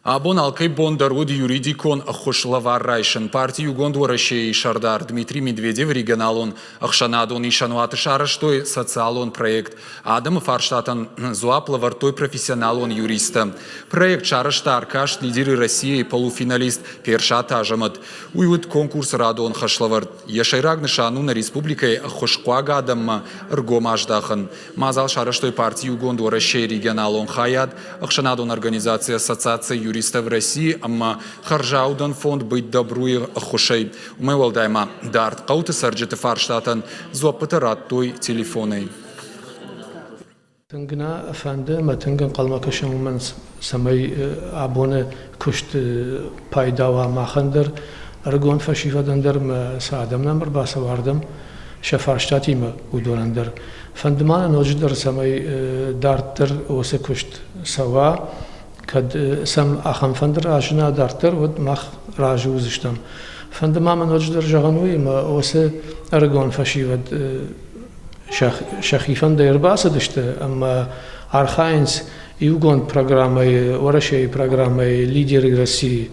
Абон алкӕй бон дӕр уыд юридикон ӕххуыс лӕвар райсын. Парти «Иугонд Уӕрӕсе-йы сӕрдар Дмитрий Медведев регионалон ӕхсӕнадон исӕнуаты сарӕзтой социалон проект. Адӕмы фарстатӕн дзуапп лӕвӕрдтой профессионалон юристтӕ. Проект сарӕзта ӕркаст «Лидеры России» полуфиналист Персаты Азӕмӕт. Уый уыд конкурсы радон хӕслӕвӕрд. Йӕ сӕйраг нысан у нӕ республикӕйы ӕххуысхъуаг адӕммӕ ӕргом аздахын. Мадзал сарӕзтой парти «Иугонд Уӕрӕсе-йы регионалон хайад, ӕхсӕнадон организаци Ассоциация юристов России ӕмӕ хӕрзаудӕн фонд «Быть добру»-йы ӕххуысӕй. Уымӕй уӕлдай ма дард хъӕуты цӕрджыты фарстатӕн дзуӕппытӕ радтой телефонӕй. Тынг нӕ фӕнды ӕмӕ тынг ӕнхъӕлмӕ кӕсӕм уымӕн, цӕмӕй абоны куыст пайда уа махӕн дӕр, ӕрыгон фӕсивӕдӕн дӕр ӕмӕ цы адӕм нӕм ӕрбацӕуа ардӕм, сӕ фарстатимӕ уыдонӕн дӕр. Фӕнды ма нӕ ноджыдӕр, цӕмӕй дарддӕр уыцы куыст цӕуа, кӕд сӕм ахӕм фӕнд разына дарддӕр, уӕд мах разы уыдзыстӕм. Фӕнды ма мӕ ноджыдӕр зӕгъын уый, ӕмӕ уыцы ӕрыгон фӕсивӕд сӕхи фӕндӕй ӕрбацыдысты ӕмӕ архайынц иугонд программӕйы, Уӕрӕсейы программӕйы «Лидеры России».